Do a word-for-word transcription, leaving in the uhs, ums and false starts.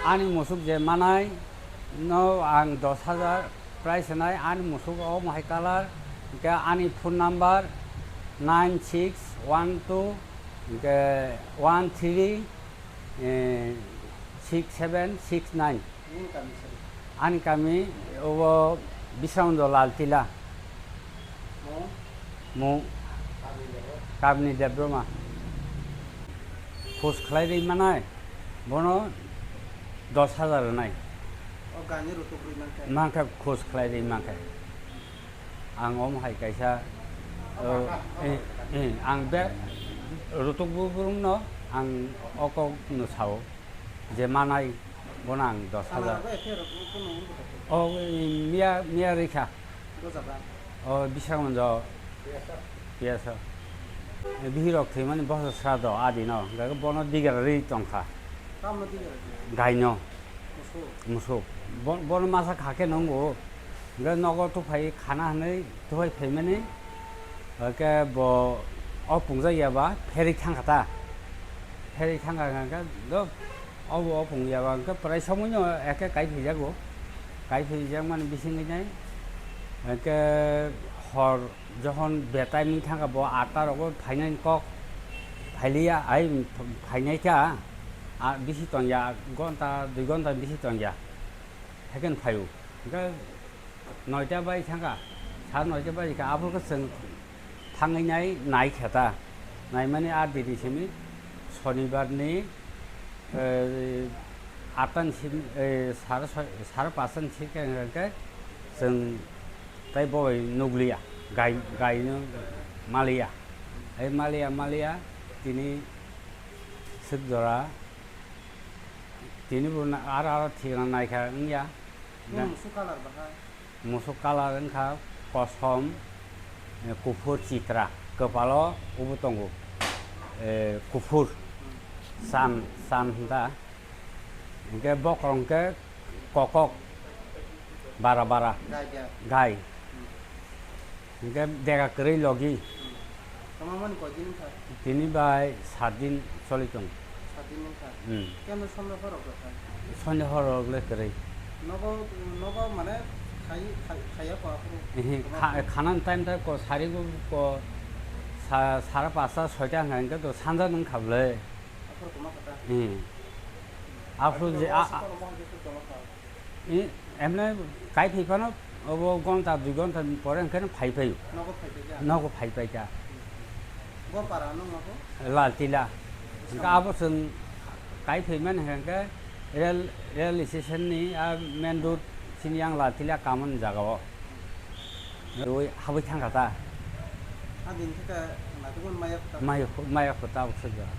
Ani musuk je manai no ang dos hajar price nai, ani musuk o mohai color, hingke ani phone number nine six one two, hingke one three, eh, six seven six nine. Nini kami sari? Ani kami obo Bisramganj Laltila. Mo? Mo. Kabni Debbarma. Khos khlai ri manai, bono dos hajar nai. O gani rutuk ri mankha? Mankha, khos khlai ri mankha. Ang om hai kaisa, o, eh, eh, ang be rutuk bubrumno ang o kokno sao, je manai bono ang dos hajar. Sana abo ekhe rutuk no wngkha. O, eh, miya, miya rikha. Dojaga. O, Bisramganj. Piyasa. Eh, bihirok thwimani boso sra do, adi no. Hingke bono digar ri tongkha. Tamno digar ri? Gaino. Musuk. Musuk. Bo-, bono masa kha khe nungo. Hingke nogo tuphai khana hinui tuphai phaimani. Hingke bo o pungjak ya ba pherwi thangkha ta. Pherwi thangkha hingke do obo o pung ya ba hingke prai somoi no eke kai phaijago. Kai phaijakmani bisingwi nai hingke hor Jokhon betai wng thangkha bo atta rogo phainai kok phailiya, ai phainai kha, a bisi tongya, gonta dui gonta bisi tongya, haikhe phaiu. Hingkhe noita bai thangkha, sar noita bai kha, aphuru khe chwng thangwi nai, nai khe ta, naimani a dini simi sonibar ni, eh, atta ni simi, eh, sar soi, sar pasta ni simi khe hingkhe chwng Tai bo bai nukliya, gai, gai no maliya. Hai maliya, maliya, tini swk jora, tini bo na-, aro, aro thikna naikha wngya. Nini musuk colour bahai? Musuk colour wngkha kosom, eh, kuphur chitra, kwpalo ubo tongo, eh, kuphur, hmm, san, san hwnda. Hingke bokrok hingke kokok bara bara. Gai, gai. Gai. Hmm. Hingke dega kwrwi logi. Hmm. Tongmani koi din wngkha? Tini bai sat din choli tong. Sat din wngkha? Hmm. Kemno sonde horok rok khai? Sonde horok le kwrwi. Nogo, nogo mane khai, khai, khaiya ko aphuru? Ehe, kha-, khanani time ta ko sari go ko sa-, sara pasta soita hingka hingke to sanja nung khablai. Aphuru kwma kha ta? Hmm. Aphuru je a, a, i, emne kai phai phano obo gonta dui gonta ni pore hingke no phai phai. Nogo phai phai kha? Nogo phai phai kha. Bo para no nogo? Laltila. Hingke abo chwng kai phai mani hingke rail, rail station ni a main road chini yang Laltila kaman jaga o. Roi habwi thangkha ta. A din khe ka naitugmani maya khuta. Maya khu-, maya khuta bo sujak.